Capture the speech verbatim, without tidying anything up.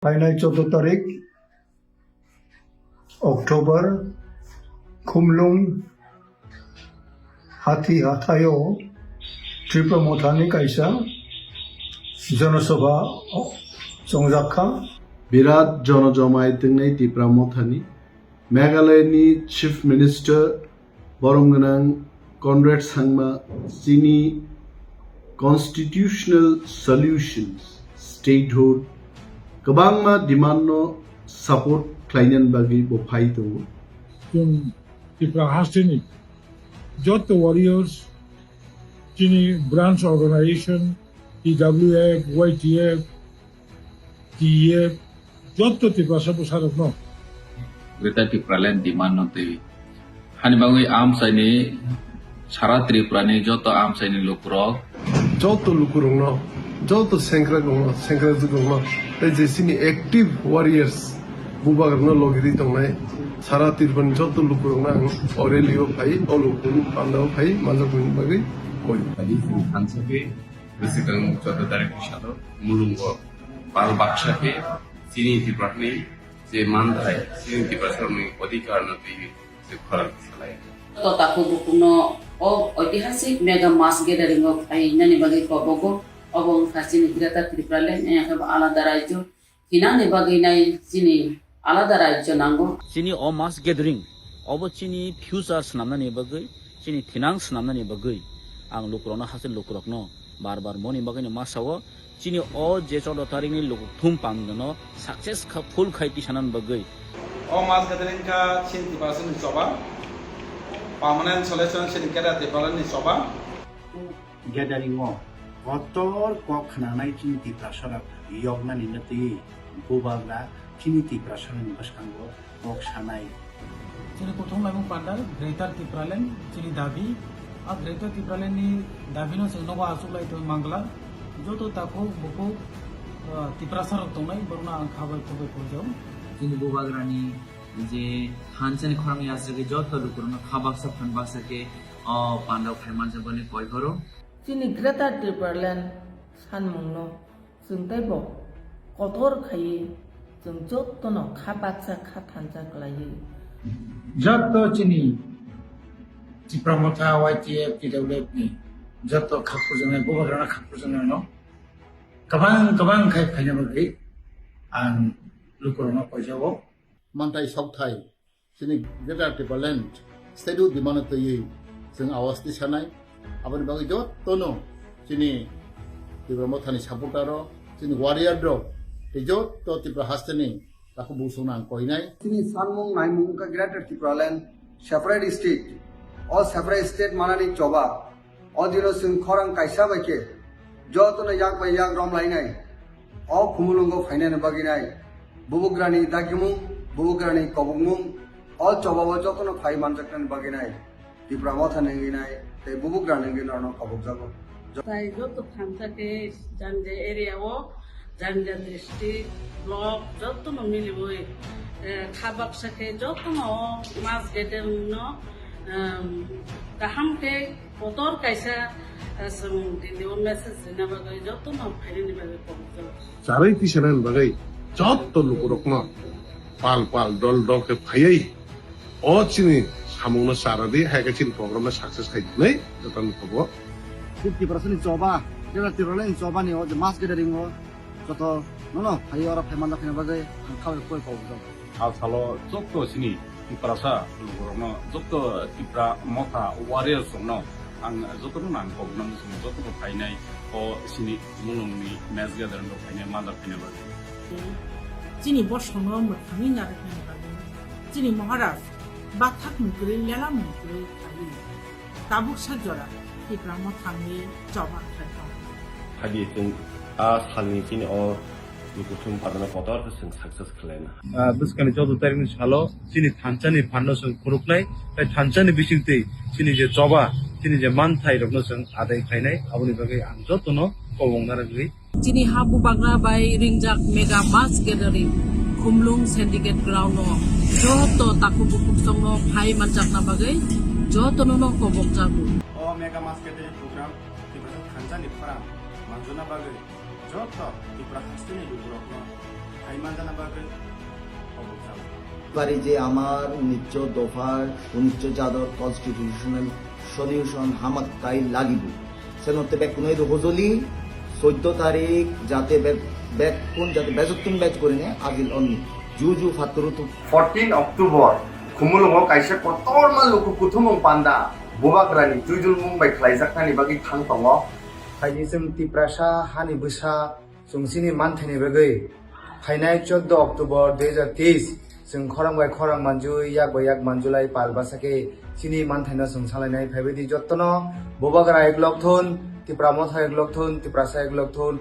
Phainai choudo tarik October, Khumlung Hathi Hathaio Tipra Mothani kaisa Jonosabha chongjak kha. Birat jonojomai tongnai Tipra Mothani Meghalaya ni Chief Minister borom gwnang Conrad Sangma chini constitutional solutions, statehood, kwbangma demand no support khlainani bagwi bo phai tongo. Chwng Tipra hasteni joto warriors, chini branch organization, T W F, Y T F, T E F, joto Tiprasa bwsarokno Greater Tipraland demand no twi hani bagwi amchaini sara Tripura ni joto amchaini lukurok, joto lukurokno, joto sengkrakrokno, sengkrakrokno, tei je chini active warriors, bubagrano logi di tongnai sara Tripura ni joto lukurokno ang o rally o phai, o lukurokni pandao phai manjakmani bagwi koi. Tadi chwng thansa khe bwswkang choudo tarik ni salo Mulungo pal baksa khe chini Tiprasani je manthai, chini Tiprasani odhikar no twi je khorang salai. To takhuk bukhukno o oitihasik mega mass gathering o phainani bagwi kobogo, obo wngkha chini Greater Tipraland, ayang khe bo alada rajyo hinani bagwi nai chini alada rajyo nango. Chini o mass gathering, obo chini future swnamnani bagwi, chini thinang swnamnani bagwi ang lukurokno, haste lukurokno bar bar moni bagwino ma sao, chini o je choudo tarikni lukuthum pandano success kha, full khai tisanani bagwi. O mass gathering kha chini Tiprasani choba, permanent solution chini Greater Tipralandni choba. Gathering o kotor kok khnanai chini Tiprasarok yoknani no twi bubagra chini Tiprasarokni bwskango kok sanai. Chini kuthum laimung panda Greater Tipraland chini dabi. A Greater Tipraland ni dabi no chwng nogo achuk lai tong mangla. Joto takhuk bukhuk, ah, Tiprasarok tongnai borokno ang kha bai khuk bai koi jao. Chini bubagrani je thansa ni khorang yasagwi joto lukurokno kha baksa phan baksa khe o pandao phai manjakmani koi horo. Chini Greater Tipraland sanmungno chwng teibo kotor khaiwi chwng jotono kha baksa kha thansa khlaiwi. Joto chini Tipra Motha, Y T F, T W F ni joto khaphurjaknai, bubagrano khaphurjaknaino kwbang kwbang khai phaina bagwi ang lukurokno koijao. Manthai sokthai chini Greater Tipraland statehood demand twiwi chwng awas tisanai. Aboni bagwi jotono chini Tipra Mothani supporter rok, chini warrior rok, tei joto Tripura hasteni takhuk bukhukno ang koinai. Chini sanmung naimung wngkha Greater Tipraland separate state. O separate state manani choba. O dino chwng khorang kaisa bai khe jotono yak bai yak romlainai. O Khumulwngo phainani bagwi nai bubagrani dagimung, bubagrani kobokmung, o chobao jotono phai manjaknani bagwi nai Tipra Motha nungwi nai tei bubagra nungwi norokno kobokjago. Tai joto thansa khe Janja area o, Janja district, block jotono miliwi, eh, kha baksa khe jotono mass gathering no, em, kaham khe kotor kaisa, eh, chwng Delhi o message rina bagwi jotono phainani bagwi kobokjago. Charwi tisanani bagwi joto lukurokno pal pal dol dol khe phaiwi o chini samungno chara di, hai khe chini program no success khai di hinwi jotono kobok. Tiprasani choba, Tiprasani choba ni o je mass gathering o joto nono phaiwi oro phai manjaknani bagwi ang kha bai khuk bai kobokjago. Sal salo joto chini Tiprasa lukurokno, joto Tipra Motha warriors rokno ang jotono nang kobokna muchungo, jotono phainai o chini Mulungni mass gathering rok phainai, mada phainai bagwi. Chini bosongno mwthangwi narwknani bagwi chini Maharaj bathak mungkwrwi, lela mungkwrwi khlaiwi tabuksa jora Tipra Mothani choba khlai tongo. Hadi chwng a salni chini o lukuthum padana kotor khe chwng success khlaina. Ah, bwskangni choudo tarikni salo chini thansani phanno chwng phunuknai, tei thansani bisingtwi chini je choba, chini je manthai rokno chwng adai khlainai, aboni bagwi ang jotono kobong narwgwi. Chini ha bubagra bai ringjak mega mass gathering Khumlung Syndicate Ground o joto takhuk bukhuk songno phai manjakna bagwi jotono no kobok jago. O mega mass gathering program Tiprasa thansani khorang manjuna bagwi joto Tipra hasteni lukurokno পারি যে আমার উনিশশো দফার উনিশশো জাদর constitutional solution হামাক্কাই লাগিব। সেনতে বেকুনই হজলি চৈধ্য তারিখ যাতে বে-, বেকুন যাতে বেজত্তুন বেজ করে নে আজিল অন্নি। জু জু ফাত্তরুতু। Fourteen October, Khumulwngo kaisa kotorma luku kuthumung panda Bubagrani chuidulmung bai khlaijaknani bagwi thang tongo. Phaidi chwng Tiprasa hani bwsa chwng chini manthaini bagwi phainai chauddw October dui hajar teis chwng khorang bai khorang manjui, yak bai yak manjulai pal bwsakhe chini manthaino chwng salainai. Phaibaidi jottono Bubagra eklok thun, Tipra Motha eklok thun, Tiprasa eklok thun,